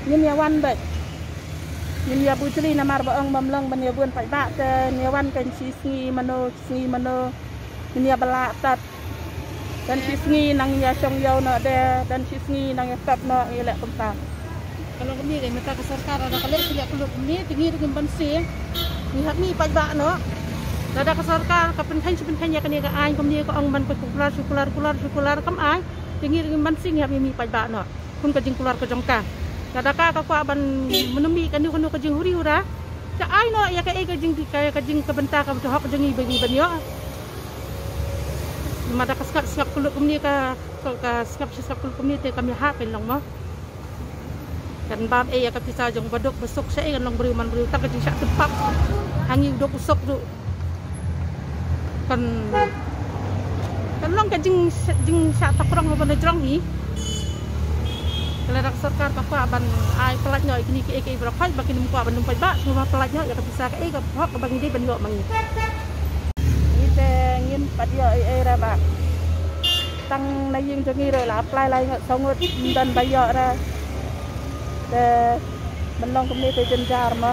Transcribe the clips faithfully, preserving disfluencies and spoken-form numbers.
Ngin ïa wan bad ngin ïa bujli namar ba ong bym long ban ïa bun paidbah te ngin ïa wan kan shi sngi mano shi sngi mano. Ngin ïa bala tat. Dan shi sngi nang ïa shong ïaw noh de, dan shi sngi nang ïa tap noh ïa leh kumta. Ka long kumne dei mynta ka sorkar lada ka leh shi leh ka lut kumne te ngi ruh ngim banse. Ngi hap ngi paidbah noh. Lada ka sorkar ka pynkheiñ shi pynkheiñ ïa kane ka aiñ kumne ka ong ban ka kular shi kular kular shi kular kam aiñ. Te ngi ruh ngim banse ngi hap ngi paidbah noh. Khun ka jingkular ka jong ka. Lada ka ka kwah ban mynmi kano kano ka jinghuri hura. Ka ai noh ïa ka ei ka jing ka ka jing ka bynta ka hok jong ngi ba ngi ban ïoh. Namar da ka sngap sngap ka lut kumne ka ka sngap shi sngap ka lut kumne te kam ïa ha pynlong mo. Kan bam ei ïa ka pisa jong baduk basuk sha ei kan long briew man briew tang ka jingshah tip pap. Ha ngi u duk u suk duk. Kan kan long ka jing jingshah takrong ba na jrong hi. Ka la rak sorkar ka kwah ban ai palat noh ïa kine kiei kiei baroh khoit ba kin ym kwah ban ym paidbah sngewbha palat noh ïa ka pisa kaei ka hok kaba ngi dei ban ïoh ma ngi. Ngi te ngim pat ïoh ei ei re bah. Tang na ïing jong ngi ruh la apply lai ngut saw ngut ym don ba ïoh re. Te ban long kumne te jynjar mo.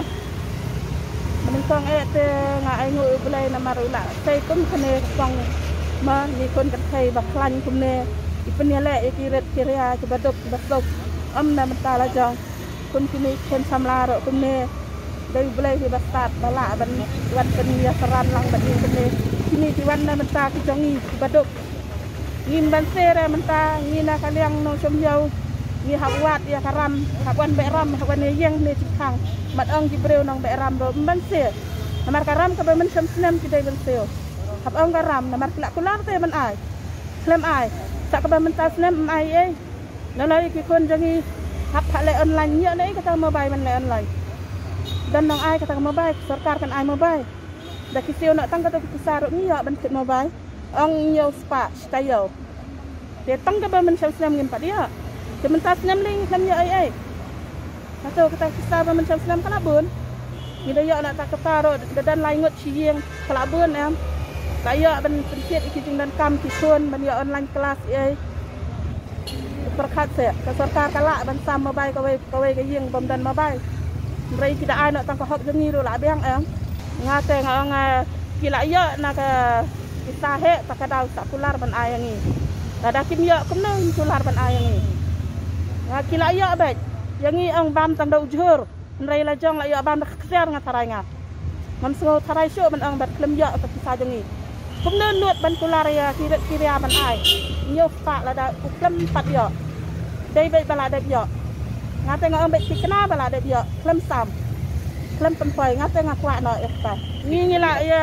Mynnyngkong eh te nga ai nguh ïa U Blei namar u la sei kum kane ka song mo, ngi khun kynthei ba khlaiñ kumne. I pynïaleh ïa ki rit ki ria kiba duk kiba suk. Ym na mynta la jong. Kum kine ki khun samla ruh kumne. Dei U Blei hi ba stad ba lah ban wan pynïasaran lang bad ngi kumne. Kine ki wan na mynta ki jong ngi kiba duk. Ngim banse re mynta ngi na ka liang nongshong ïaw. Ngi hap wad ïa ka ram, hap wan beh ram, hap wan ïa ïeng ne jingkhang. Mat ong ki briew nong beh ram ruh ym banse. Namar ka ram kaba mynshem snem ki dei ban siew. Hap ong ka ram namar ki la kular te ban ai. Khlem ai. Sa kaba mynta snem ym ai ei. Nalor ïa ki khun jong ngi hap ha leh online, ngi ïoh ne ei kata ka mobile ban leh online. Don nong ai kata ka mobile, sorkar kan ai mobile. Da ki siew noh tang kata ka pisa ruh ngi ïoh ban thied mobile. Ong hynñiew spah shi taïew. Te tang kaba mynshem snem ngim pat ïoh. Te mynta snem lei ngim ïoh ei ei. Hato kata ka pisa ba mynshem snem ka la bun. Ngi da ïoh na kata ka pisa ruh da don lai ngut shi ïing ka la bun em. Ka ïoh ban pynthied ïa ki jingdonkam ki khun ban ïoh online class ei. Pyrkhat seh ka sorkar ka lah ban sam mobile kawei kawei ka ïing bym don mobile. Hynrei ki da ai noh tang ka hok jong ngi ruh la biang em. Nga te nga ong, eh, ki la ïoh na ka pisa heh ta ka daw sa kular ban ai ïa ngi. Lada kim ïoh kumno ngin kular ban ai ïa ngi. Nga ki la ïoh bad ïa ngi ong bam tang da u jhur. Hynrei la jong la ïoh bam da ka ksiar nga tharai nga. Ngam sngew tharai shuh ban ong bad khlem ïoh ka pisa jong ngi. Kumno nud ban kular ïa ki rit ki ria ban ai. Hynñiew spah lada u khlem pat ïoh. Dei bad ba la dep ïoh. Nga te nga ong bad ki kna ba la dep ïoh. Khlem sam. Khlem pynpoi nga te nga kwah noh ïa kata. Ngi ngi la ïa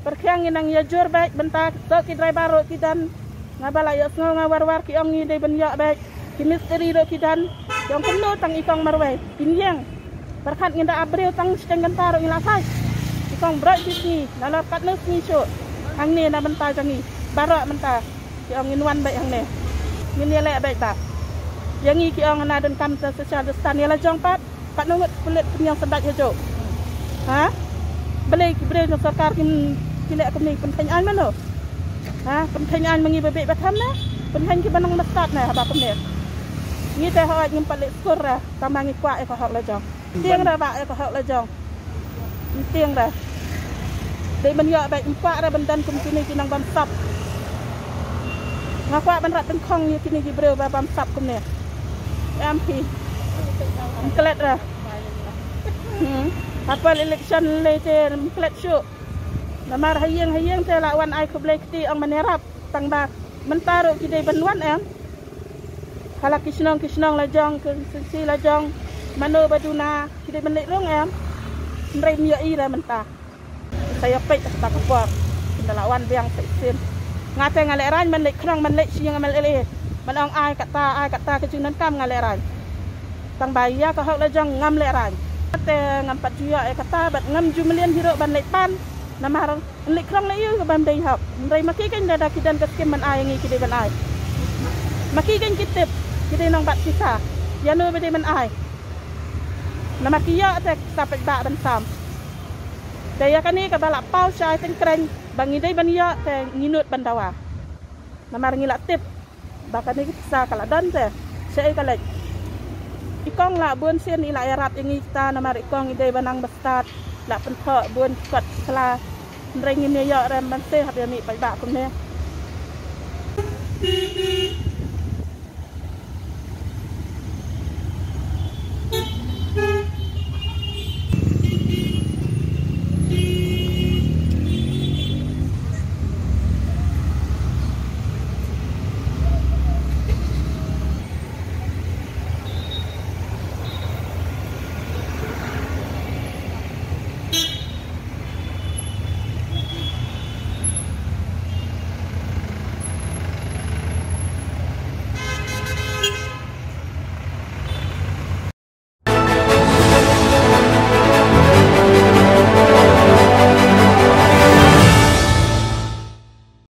pyrkhiang ngi nang ïa jur bad mynta to ki driver ruh ki don. Nga ba la ïohsngew nga war war ki ong ngi dei ban ïoh bad ki mistri ruh ki don. Ki ong kumno tang i kong marwei. Kin ïeng. Pyrkhat ngin da ap briew tang shiteng kynta ruh ngi la thait. I kong brot shi sngi nalor katno sngi shuh. Hangne na bynta jong ngi baroh mynta. Ki ong ngin wan bad hangne. Ngin ïaleh bad ba ïa ngi ki ong na donkam ta social distance ïa la jong pat. Katno ngut pulit pynïeng syndat hajuh. Ha? Balei ki briew jong sorkar kim ki leh kumne pynkheiñ aiñ mano? Ha? Pynkheiñ aiñ ma ngi ba beh ba tham ne? Pynkheiñ kiba nang ba stad ne haba kumne? Ngi te hooid ngim pat leh skur re tang ba ngi kwah ïa ka hok la jong. Tieng re ba ïa ka hok la jong. Tieng re. Dei ban ïoh bad ym kwah re ban don kum kine ki nang bamsap. Nga kwah ban rat tyngkhong ïa kine ki briew ba bamsap kumne. Em phi. Ym klet re. Hmm. Hapal election lei te ym klet shuh. Namar ha ïing ha ïing te la wan ai khublei kti ong ban ïarap tang ba mynta ruh ki dei ban wan em. Ha la ki shnong ki shnong la jong ki sisi la jong mano ba duna ki dei ban leit rung em. Hynrei ym ïohi re mynta. Sa ïa peit kata ka por. Kin da la wan biang sa shisien. Nga te nga lehraiñ ban leit khnong ban leit sha ïing M L A. Ban ong ai kata ai kata ka jingdonkam nga lehraiñ. Tang ba ïa ka hok la jong ngam lehraiñ. Te ngam pat ju ïoh ïa kata bad ngam ju mlien hi ruh ban leit pan. Namar yn leit khnong leit ïa ka ban dei hok. Hynrei ma ki kein da da ki don ka skim ban ai ïa ngi ki dei ban ai. Ma ki kein ki tip ki dei nong bat pisa. Ïa no ba dei ban ai. Namar ki ïoh te sa peit ba ban sam. Te ïa kane kaba la paw shai tyngkreiñ ba ngi dei ban ïoh te ngi nud ban dawa. Namar ngi la tip ba kane ka pisa ka la don te shaei ka leit. I Kong la bun sien i la ïarap ïa ngi kita namar i kong i dei ba nang ba stad la pynthoh bun kot sla. Hynrei ngin ïa ïoh rem ban seh hap ïa mih paidbah kumne.